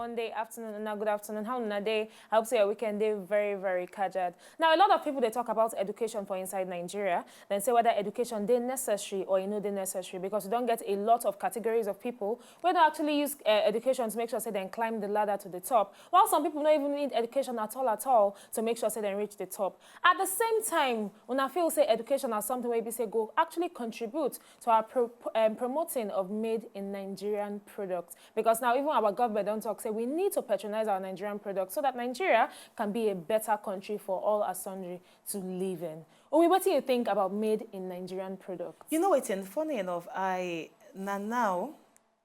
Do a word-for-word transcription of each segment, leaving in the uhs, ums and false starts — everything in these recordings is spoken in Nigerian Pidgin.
Monday afternoon and a good afternoon. How una dey? I hope say your weekend dey very, very kajad. Now, a lot of people dey talk about education for inside Nigeria. Then say whether education dey necessary or e no dey necessary, because we don get a lot of categories of people wey don actually use uh, education to make sure say dem climb the ladder to the top. While some people no even need education at all, at all, to make sure say dem reach the top. At the same time, una feel say education na something wey be say go actually contribute to our pro um, promoting of made in Nigerian products. Because now even our government don talk say we need to patronize our Nigerian products so that Nigeria can be a better country for all and sundry to live in. Omi, wetin you think about made in Nigerian products? You know wetin, funny enough, I na now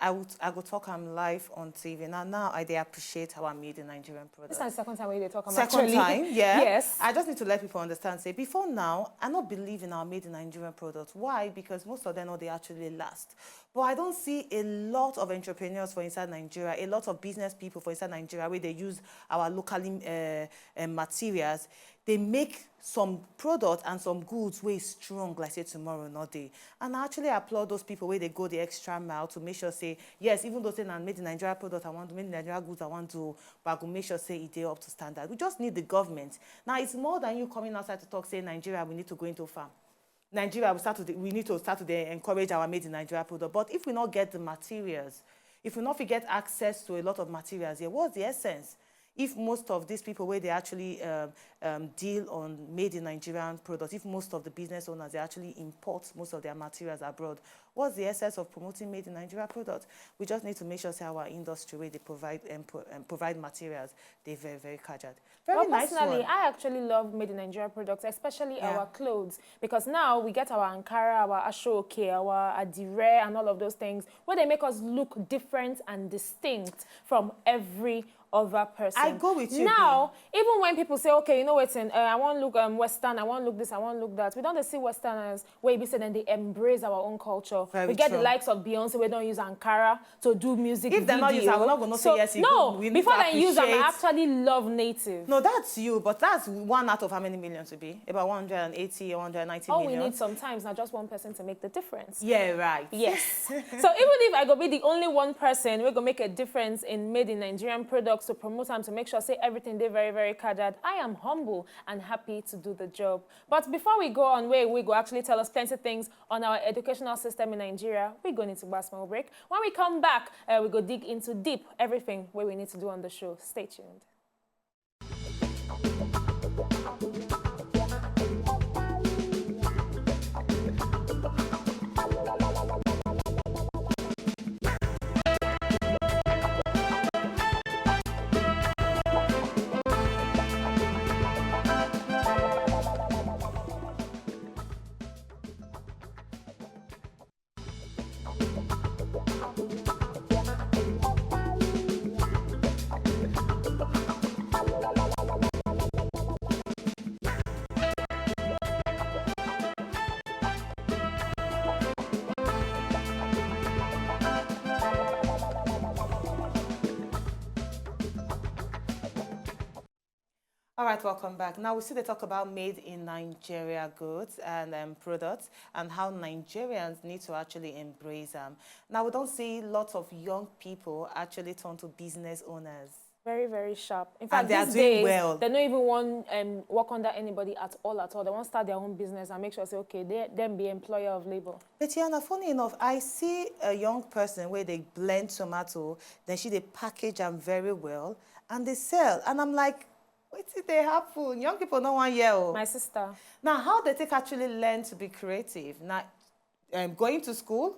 I would I go talk am live on T V. Na now I dey appreciate our made in Nigerian This products. na the second time wey you dey talk am Second actually. Time, yeah. Yes. I just need to let people understand say before now, I no believe in our made in Nigerian products. Why? Because most of them no dey actually last. But I don see a lot of entrepreneurs for inside Nigeria, a lot of business people for inside Nigeria wey dey use our locally uh, uh, materials. Dey make some products and some goods wey strong like say tomorrow no dey. And I actually applaud those people wey dey go the extra mile to make sure say yes, even though say na made in Nigeria product I wan do, made in Nigeria goods I wan do, but I go make sure say e dey up to standard. We just need the government. Now it's more than you coming outside to talk say Nigeria, we need to go into farm. Nigeria, we start to dey, we need to start to dey encourage our made in Nigeria product. But if we no get the materials, if we no fit get access to a lot of materials here, what's the essence? If most of these people wey dey actually um, um, deal on made in Nigerian products, if most of the business owners dey actually import most of their materials abroad, what's the essence of promoting made in Nigeria products? We just need to make sure say our industry wey dey provide um, pro um, provide materials dey very, very kajad. Very Well, nice personally, one. I actually love made in Nigeria products, especially Yeah. our clothes, because now we get our Ankara, our Ashoke, our Adire, and all of those things, where they make us look different and distinct from every other person. I go with you, Now, even when people say, "Okay, you know what, uh, I want look um, Western, I want look this, I want look that," we don't see Westerners where we say then they embrace our own culture. Very We get the true. Likes of Beyonce, we don't use Ankara to do music If dem not use video. am, we not gonna say So, yes, you no, go- we need before to dem use am, I appreciate. Actually love native. No, that's you, but that's one out of how many millions to be? About one hundred eighty or one hundred ninety All we million? Need sometimes now just one person to make the difference. Yeah, right. Yes. So even if I go be the only one person, we go make a difference in made in Nigerian products to promote and to make sure say everything dey very, very kajad. I am humble and happy to do the job. But before we go on, where we go actually tell us plenty things on our educational system in Nigeria, we go need to buy a small break. When we come back, uh, we go dig into deep everything where we need to do on the show. Stay tuned. All right, welcome back. Now we still dey talk about made in Nigeria goods and um, products and how Nigerians need to actually embrace them. Now we don't see lots of young people actually turn to business owners. Very, very sharp. In And fact, they are these doing days, well. They don't even want um, work under anybody at all, at all. They want to start their own business and make sure say, okay, they them be employer of labor. But Yana, funny enough, I see a young person where they blend tomato, then she they package them very well, and they sell. And I'm like, what did they happen? Young people no one year old. My sister. Now, how they take actually learn to be creative? Now, um, going to school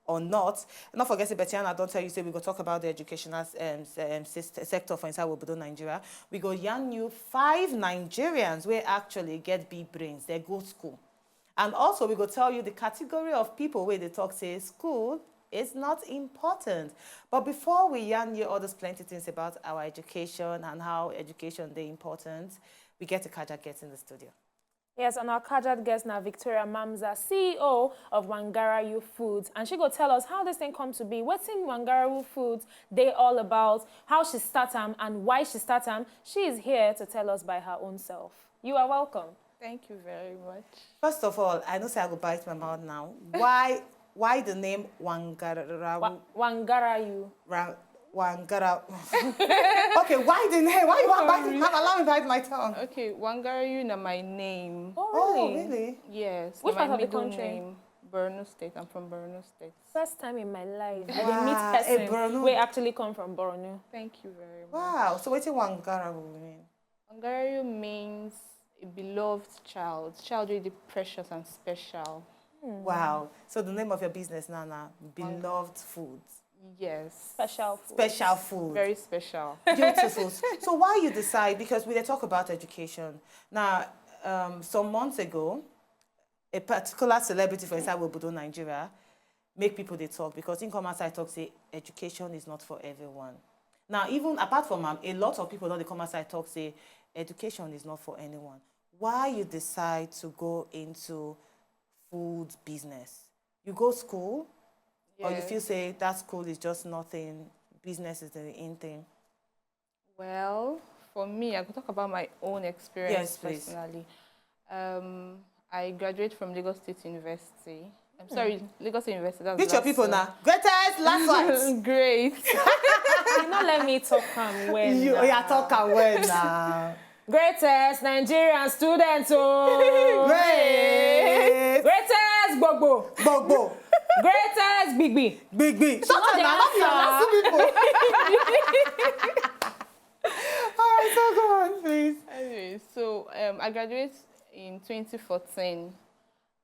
or not? Not forget, Betiana, don't tell you say we go talk about the educational um, s- um, syst- sector for inside Obodo, Nigeria. We go yarn you five Nigerians where actually get big brains. They go school. And also, we go tell you the category of people where they talk say school is not important. But before we yarn you all those plenty things about our education and how education they important, we get a Kaja guest in the studio. Yes, and our Kajad guest now, Victoria Mamza, C E O of Wangara U Foods. And she go tell us how this thing come to be. What's in Wangara U Foods? They all about how she start them and why she start them. She is here to tell us by her own self. You are welcome. Thank you very much. First of all, I know say I go bite my mouth now. Why why the name Wangara? Wa- Wangara U. Ra- Wangara. Okay, why the name? Why you want bite? Have, allow me bite my tongue. Okay, Wangarayu na my name. Oh, Oh, really? Really? Yes. Which na my part of the middle country? Name. Borno State. I'm from Borno State. First time in my life, I Wow, dey meet a person Borno. wey actually come from Borno. Thank you very much. Wow. So what do Wangara mean? Wangarayu means a beloved child. Child really precious and special. Wow. So the name of your business now, now, Beloved Foods. Yes. Special food. Special food. Very special. Beautiful. So why you decide? Because we dey talk about education. Now, um, some months ago, a particular celebrity for inside Obodo, Nigeria, make people dey talk because im come outside talk say education is not for everyone. Now, even apart from am, a lot of people don dey come outside talk say education is not for anyone. Why you decide to go into food business? You go school, or you Yes. feel say that school is just nothing, business is the in thing? Well, for me, I could talk about my own experience Yes, please. Personally. Um, I graduate from Lagos State University. I'm sorry, Lagos State University. That's Beat your last people year. Now. Greatest last words. Great. You no let me talk am well. You, Now. Yeah, talk am well now. Greatest Nigerian students o. Great. Greatest gbogbo. Gbogbo. Greatest gbigbi. Big big. Shut up dey now. Not answer. Not people. All right, so go on, please. Anyway, so um, I graduate in twenty fourteen.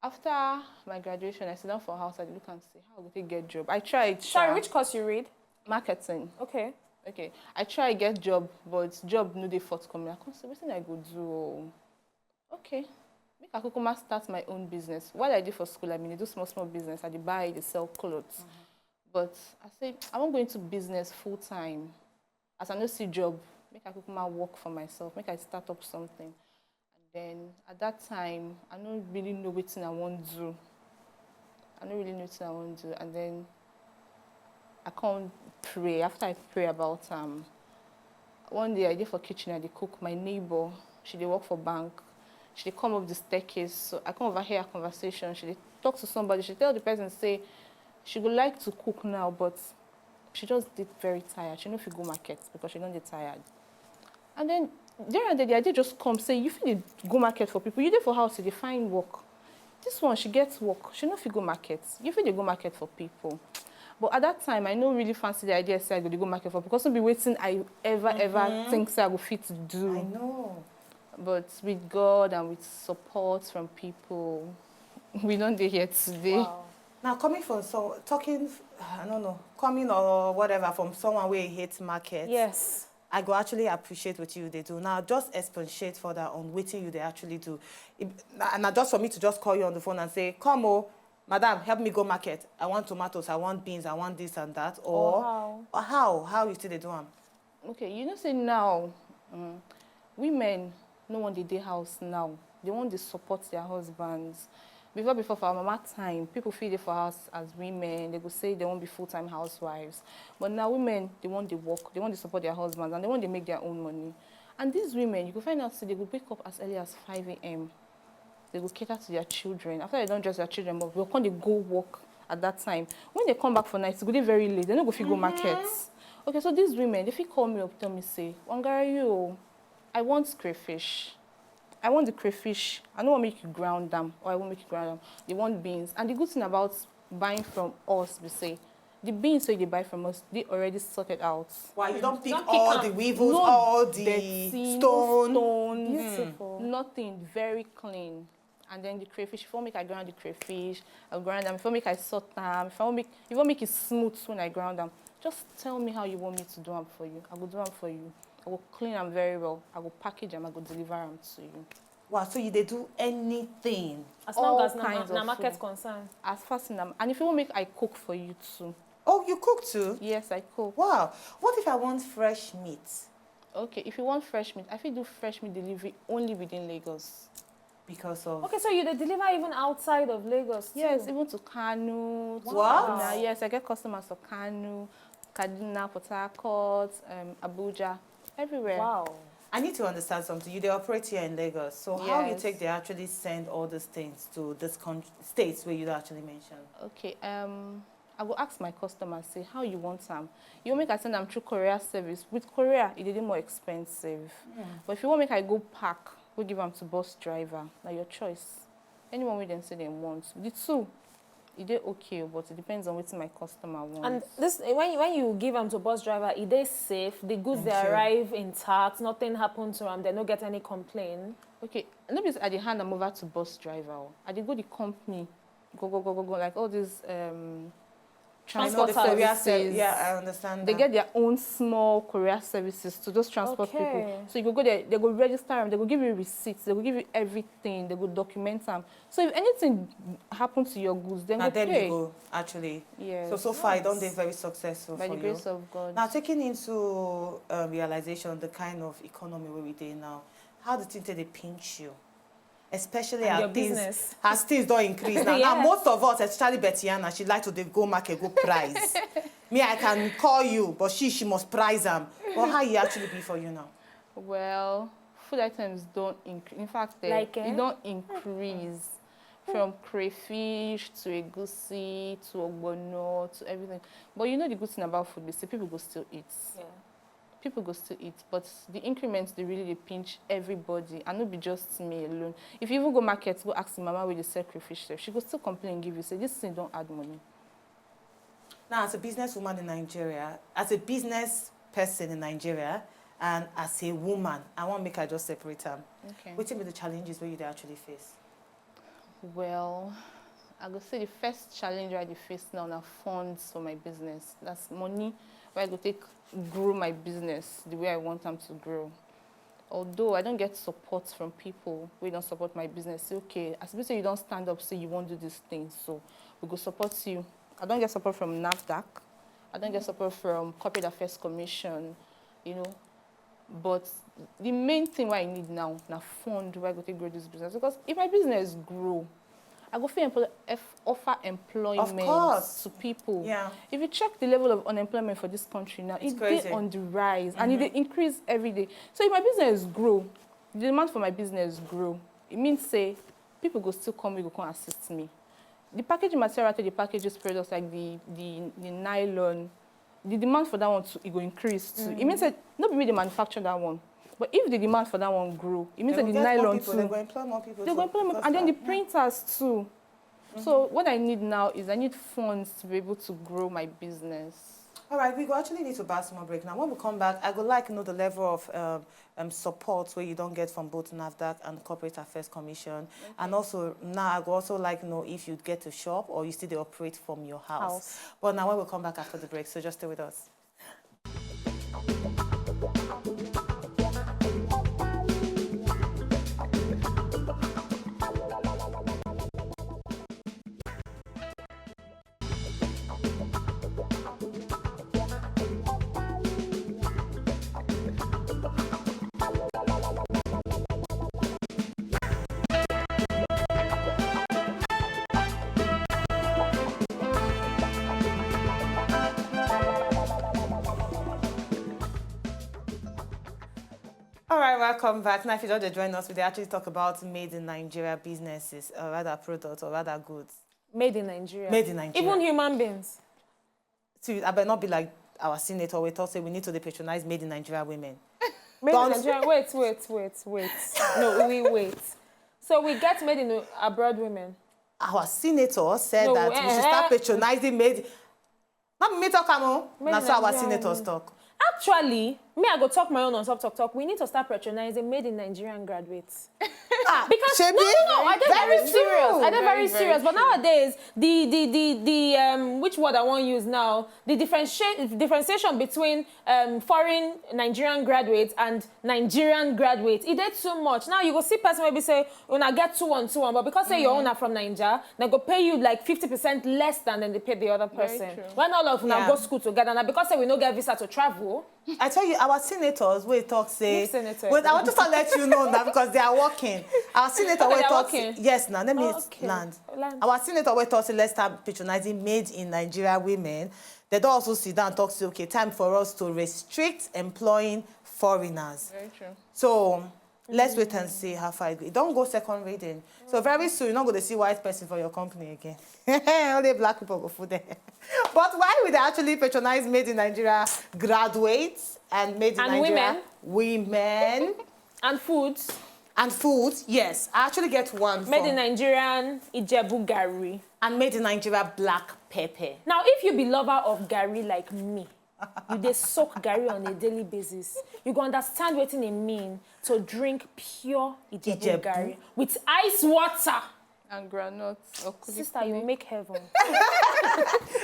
After my graduation, I sit down for house. I look and see how I go take get job. I tried. Sorry, sha. Which course you read? Marketing. Okay. Okay. I try get job, but job no dey forthcoming. I come say, wetin I go do? Oh? Okay. Make I kukuma start my own business. While I dey for school, I mean, I do small small business. I dey buy, dey sell clothes. But I say I wan go into business full time. As I no see job, make I kukuma work for myself. Make I start up something. And then at that time, I no really know wetin I wan do. I no really know wetin I wan do. And then I come pray. After I pray about am, one day I dey for kitchen, I dey cook. My neighbor, she dey work for bank. She dey come up the staircase. So I come overhear her conversation. She dey talk to somebody. She tell the person say she go like to cook now, but she just dey very tired. She no fit go market because she don dey tired. And then there and there, the idea just come say, you fit dey go market for people. You dey for house, you dey find work. This one, she gets work. She no fit go market. You fit dey go market for people. But at that time, I no really fancy the idea say I go dey go market for, because no be wetin I ever ever think say I go fit do. I know. But with God and with support from people, we don dey here today. Wow. Now, coming from so talking, I don't know, coming or whatever from someone who hates market. Yes. I go actually appreciate what you they do. Now, just expatiate further on what you they actually do. If, and now just for me to just call you on the phone and say, come, oh, madam, help me go market. I want tomatoes, I want beans, I want this and that. Or, Or how? Or how? How you see they do them? Okay, you know say now, um, women no wan dey dey house now. They wan dey support their husbands. Before, before for our mama time, people fit dey for house as women. They go say they wan be full-time housewives. But now women, they wan dey work, they wan dey support their husbands, and they wan dey make their own money. And these women, you go find out say they go wake up as early as five a m. They go cater to their children. After they don dress their children up, they go come dey go work at that time. When they come back for night, e go dey very late. They no go fit go market. Okay, so these women, they fit call me up, tell me say, Wangara, you, I want crayfish. I want the crayfish. I no wan make you ground them, or I wan make you ground them. They want beans. And the good thing about buying from us be say, the beans wey you dey buy from us, they already sorted out. Why you don't pick Don't pick all am. the weevils, No all the dirty, no stone? Stone. Beautiful. Nothing, very clean. And then the crayfish, if I make I ground the crayfish, I'll ground them. If I make I sort them, if I make, if I make it smooth when I ground them, just tell me how you want me to do them for you. I go do them for you. I go clean them very well. I go package them. I go deliver them to you. Wow, so you they do anything? As All long as na, kinds na of market food. Concern. As fast as I'm, and if you want make I cook for you too. Oh, you cook too? Yes, I cook. Wow. What if I want fresh meat? Okay, if you want fresh meat, I fit do fresh meat delivery only within Lagos. Because of Okay, so you dey deliver even outside of Lagos too? Yes, even to Kano. To What? Kaduna. Yes, I get customers for Kano, Kaduna, Port Harcourt, um, Abuja, everywhere. Wow. I need to understand something. You they operate here in Lagos. So how you Yes. take they actually send all these things to this country, states where you actually mentioned? Okay, um, I go ask my customer say how you want am. You want make I send am through courier service? With courier, e dey dey more expensive. But if you want make I go pack, go give am to bus driver, na your choice. Anyone wey dem say dem want. The two, e dey okay, but it depends on wetin my customer wants. And this, when you, when you give am to bus driver, e dey safe. The goods dey Thank you. arrive intact. Nothing happen to am. They no get any complaint. Okay, no be say I dey hand am over to bus driver o. I dey go the company, go go go go go, like all these um, I know the transport courier services. ser- Yeah, I understand. They that. get their own small courier services to those transport Okay. people. So you go go there, they go register them, they go give you receipts, they go give you everything, they go document them. So if anything happens to your goods, then Na go dem pay. You go actually. Yes. So so far, it don Nice. Dey very successful By for the grace you. Of God. Now, taking into um, realization the kind of economy where we dey now, how the thing take dey pinch you? Especially And as your things, business. As things don't increase now. Now, Yes. Most of us, especially Betty Anna, she like to dey go market, go price. Me, I can call you, but she she must price them. But how you actually be for you now? Well, food items don't increase. In fact, eh, Like, eh? It don't increase from crayfish to egusi to ogbono to everything. But you know the good thing about food, we say people go still eat. Yeah. People go still eat, but the increments they really they pinch everybody, and not be just me alone. If you even go market, go ask the mama with the sell crayfish sef, she go still complain, give you say this thing don't add money. Now, as a businesswoman in Nigeria, as a business person in Nigeria, and as a woman, I want make I just separate them. Okay. Wetin be the challenges where you dey actually face? Well, I go say the first challenge I dey face now na funds for my business. That's money where I go take grow my business the way I want them to grow. Although I don't get support from people who don't support my business, say, okay, as people say you don't stand up, say you won't do this thing, so we go support you. I don't get support from NAFDAC. I don't get support from Corporate Affairs Commission, you know. But the main thing why I need now na fund where I go take grow this business, because if my business grow, I go fit employ, eff- offer employment course. To people. Yeah. If you check the level of unemployment for this country now, It's it crazy. Dey on the rise and it dey increase every day. So if my business grow, the demand for my business grow, it means say people go still come, we go come assist me. The packaging material to the packages products like the the the nylon, the demand for that one too, it go increase too. It means that not be we dey manufacture that one, but if the demand for that one grow, it means They that go the get more nylon people, too. They go employ more people. They go to- employ more, that's and then the fine. Printers too. So what I need now is I need funds to be able to grow my business. All right, we go actually need to buy some more break now. When we come back, I go like to know the level of um, um, support where you don't get from both NAFDAC and Corporate Affairs Commission. And also, now I go also like to know if you get a shop or you still dey operate from your house. House. But now when we come back after the break, so just stay with us. All right, welcome back. Now, if you just dey join us, we dey actually talk about made in Nigeria businesses, or rather products, or rather goods. Made in Nigeria. Made in Nigeria. Even human beings. See, I better not be like our senator. We talk say we need to dey patronize made in Nigeria women. Made Don't- in Nigeria. Wait, wait, wait, wait. No, we wait. So we get made in abroad women. Our senator said No, that we should eh, start eh. Patronizing made. Not me talk am o. Made Na in so our Nigeria senators women. Talk. Actually, me, I go talk my own on top talk talk. We need to start patronizing made in Nigerian graduates. Ah, Because Shebi? no, no, no, I dey Very very, serious. true. I dey very, Very, very serious. But true. Nowadays, the the the the um, which word I want use now? The differentiate differentiation between um, foreign Nigerian graduates and Nigerian graduates, e dey too much. Now you go see person wey be say una get two one two one, but because say your own na from Naija, they go pay you like fifty percent less than dem dey pay the other Very person. True. When all of una Yeah. Go school together, na because say we no get visa to travel. I tell you, our senators will talk say. Which senator? Wait, I want to start let you know that because they are working. Our senator Okay, will they are talk. working. Yes, now let me Okay. Land. Land. Our senator will talk say let's start patronizing made in Nigeria women. They don't also sit down and talk say okay, time for us to restrict employing foreigners. Very true. So Let's wait and see how far it go. Don't go second reading. So very soon, you're not going to see white person for your company again. Only black people go food there. But why would they actually patronize made in Nigeria graduates and made in And Nigeria women? And foods. And foods, yes. I actually get one. Made from- in Nigerian Ijebu Gari. And made in Nigeria black pepper. Now, if you be lover of Gari like me, you dey soak Gari on a daily basis, you go understand wetin e mean to drink pure Ijebu, Ijebu. Gari with ice water. And groundnuts or kulikuli. Sister, you make heaven.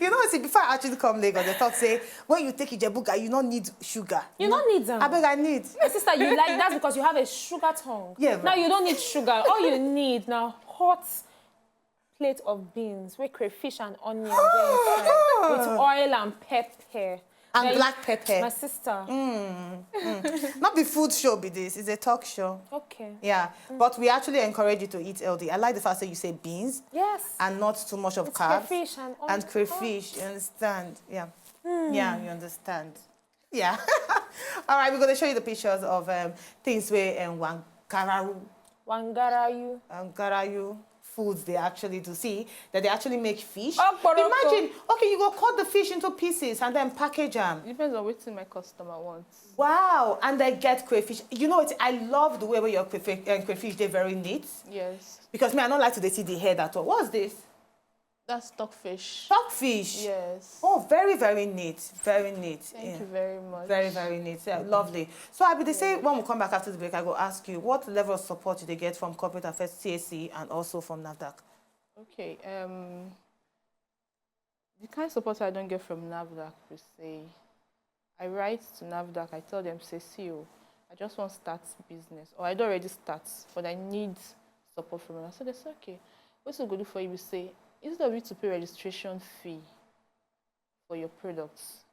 You know, see, before I actually come Lagos, they talk say when you take Ijebu Gari, you don't need sugar. You don't need them. I beg, I need. My sister, you like that's because you have a sugar tongue. Yeah, Now but- you don't need sugar. All you need now hot plate of beans with crayfish and onion dey inside, with oil and pepper. And Then- black pepper. My sister, Not be food show be this. It's a talk show. Okay. Yeah, but we actually encourage you to eat healthy. I like the fact that you say beans Yes. and not too much of It's carbs crayfish and and crayfish. You understand? Yeah, yeah, you understand. Yeah. All right, we're gonna show you the pictures of um, things where um, Wangarayu, Wangarayu. Wangarayu foods they actually do. See that they actually make fish. Okporoko. Imagine, okay, you go cut the fish into pieces and then package them. It depends on what my customer wants. Wow, and they get crayfish. You know what? I love the way where your crayfish, uh, crayfish they're very neat. Yes. Because me, I don't like to dey see the head at all. What's this? That's stockfish. Stockfish. Yes. Oh, very, very neat. Very neat. Thank Yeah. you very much. Very, very neat. Yeah, lovely. So I be the say when we come back after the break, I go ask you what level of support you they get from corporate affairs, C A C, and also from NAFDAC. Okay. Um, the kind of support I don't get from NAFDAC per se, I write to NAFDAC. I tell them, say, see, oh, I just want to start business, or I don't already start, but I need support from them. So they say, okay, what's we go do for you? We say, instead of you to pay registration fee for your products,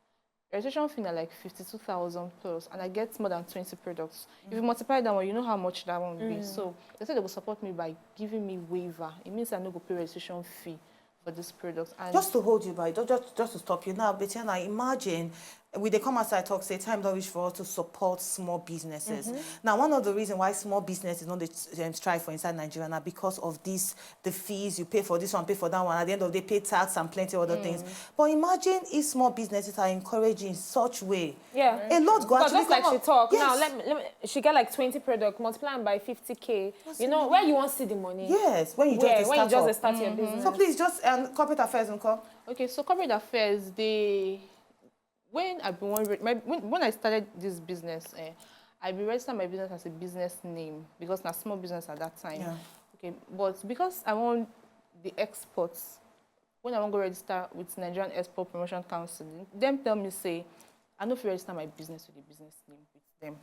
registration fee are like fifty-two thousand plus, and I get more than twenty products. If you multiply that one, you know how much that one will be. So they said they will support me by giving me waiver. It means I no go pay registration fee for this product. And Just to hold you by, just, just to stop you now, Betiana, imagine we they come outside talk say time don't reach for us to support small businesses. Now, one of the reasons why small businesses don't they um, strive for inside Nigeria now because of this, the fees you pay for this one, pay for that one. At the end of the day, pay tax and plenty other things. But imagine if small businesses are encouraged in such way. Yeah. A lot go Because actually just like come she up. talk Yes. Now, let me, let me, she get like twenty products, multiply them by fifty k. You know where you want to see the money? Yes, when you Yeah, just when you start just up. Start your business. So please just um, corporate affairs and call. Okay, so corporate affairs, they when I been one re- my, when, when I started this business, eh, I be register my business as a business name because na small business at that time. Yeah. Okay, but because I want the exports, when I want go register with Nigerian Export Promotion Council, them tell me say I no fit register my business with the business name with them.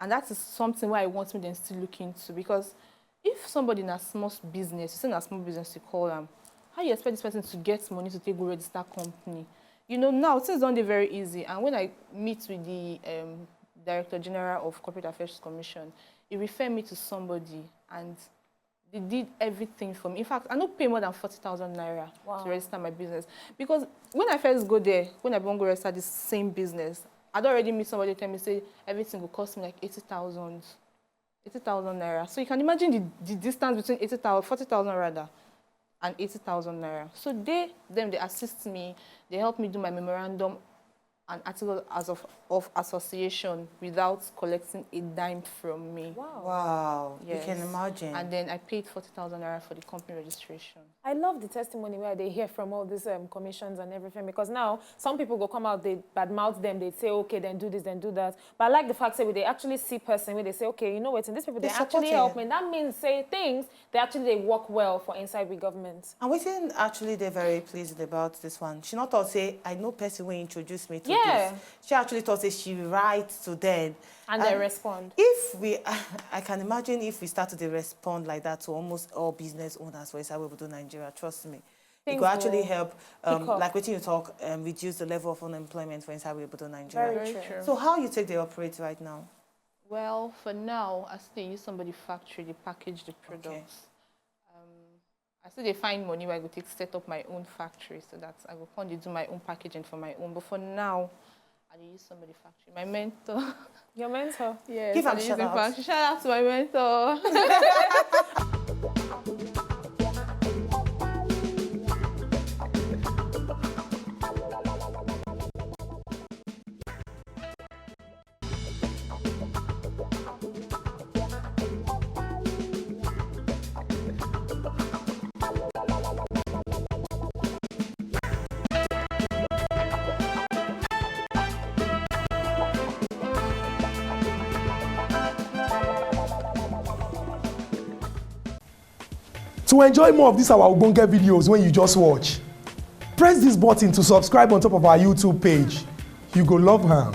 And that is something where I want me then still look into because if somebody in a small s- business, you say na small business, you call them, how you expect this person to get money to take go register company? You know, now things don't dey very easy. And when I meet with the um, Director General of Corporate Affairs Commission, he referred me to somebody and they did everything for me. In fact, I no pay more than forty thousand naira Wow. to register my business. Because when I first go there, when I wan go register this same business, I'd already meet somebody tell me say everything go cost me like eighty thousand. Eighty thousand naira. So you can imagine the, the distance between eighty thousand, forty thousand rather, and eighty thousand naira. So they, them, they assist me, they help me do my memorandum and article as of, of association without collecting a dime from me. Wow. Wow, Yes. You can imagine. And then I paid forty thousand naira for the company registration. I love the testimony where they hear from all these um, commissions and everything because now some people go come out, they badmouth them, they say, okay, then do this, then do that. But I like the fact that they actually see person where they say, okay, you know what, and these people, they, They actually support help it. Me. That means say things, they actually they work well for inside the government. And wetin actually dey very pleased about this one. She not thought say I know person wey introduce me to Yeah. this. She actually thought say she write to them. And they respond. If we, I can imagine if we start to dey respond like that to almost all business owners for inside Obodo Nigeria, trust me. It Things could actually will help, um, pick up. Like wetin you talk, um, reduce the level of unemployment for inside Obodo Nigeria. Very Very true. So how you take the operate right now? Well, for now, I still dey use somebody factory, they package the products. Um, I still dey find money where I go take set up my own factory so that I go come dey do my own packaging for my own. But for now, I dey use somebody factory. My mentor, Your mentor. Yes, Give I am dey shout use it out. back. Shout out to my mentor. To enjoy more of these our ogbonge videos when you just watch, press this button to subscribe on top of our YouTube page. You go love am.